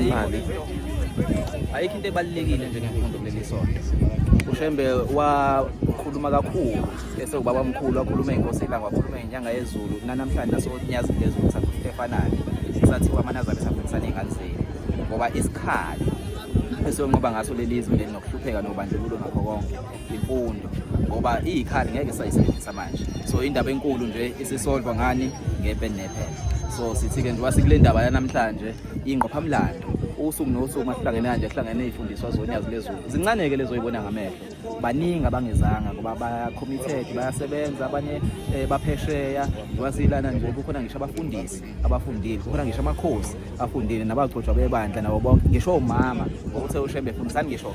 Ayikho into, ayikho into ebalulekile njengemfundo kuleli sonto. UShembe wakhuluma kakhulu esewubaba mkhulu, wakhuluma inkosi ilanga, wakhuluma inyanga yezulu, nanamhlanje nasonyazini lezulu sathi into efanayo. Sathiwa amaNazaretha afundisana iy'ngane zenu ngoba isikhali esiyonqoba ngaso leli zwe leli nokuhlupheka nobandlululo nakho konke imfundo, ngoba iyikhali ngeke sayisebenzisa manje. So indaba enkulu nje isisolvwa ngani? Ngepeni nephepha. So sithi-ke njengoba sikule ndaba yanamhlanje, ingqophamlando, usuku nosuku masihlangene kanje, kuhlangene iy'fundiswa zonyazi lezulu, zincane-ke lezo oyibona ngamehlo. Baningi abangezanga ngoba baya-committed, bayasebenza, abanye baphesheya. Njengoba siyilana nje kukhona ngisho abafundisi abafundile, kukhona ngisho amakhosi afundile nabagcotshwa bebandla nabo bonke, ngisho omama, ngokuthe uShembe fundisani ngisho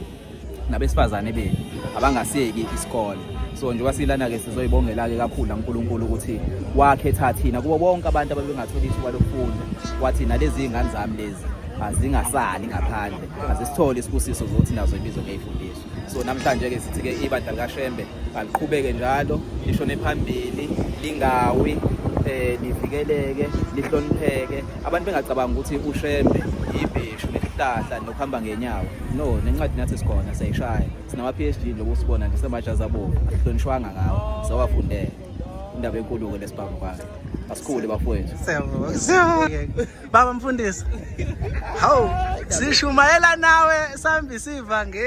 nabesifazane benu abangasiyeki isikole. So njengoba silana-ke sizoyibongela-ke kakhulu uNkulunkulu ukuthi wakhetha thina kubo bonke abantu ababengathola ithuba lokufunda, wathi nalezi iy'ngane zami lezi azingasali ngaphandle, azisithole isibusiso zokuthi nazo ibizo ngey'fundiswa. So namhlanje-ke sithi-ke ibandla likaShembe aliqhubeke njalo lishone phambili, lingawi, livikeleke, lihlonipheke. Abantu bengacabangi ukuthi uShembe yibheshu nesihlahla nokuhamba ngenyawo. No, nencwadi nathi sikhona siyayishaya, sinama-PhD njengoba usibona nje semajazi abovu, asihlonishwanga ngawo, sawafundela. Indaba enkulu-ke lesibhamu. Asikhule bafowethu. Siyabonga. Siyabonga. Baba mfundisi. Hawu, sishumayela nawe sihambisa ivangeli.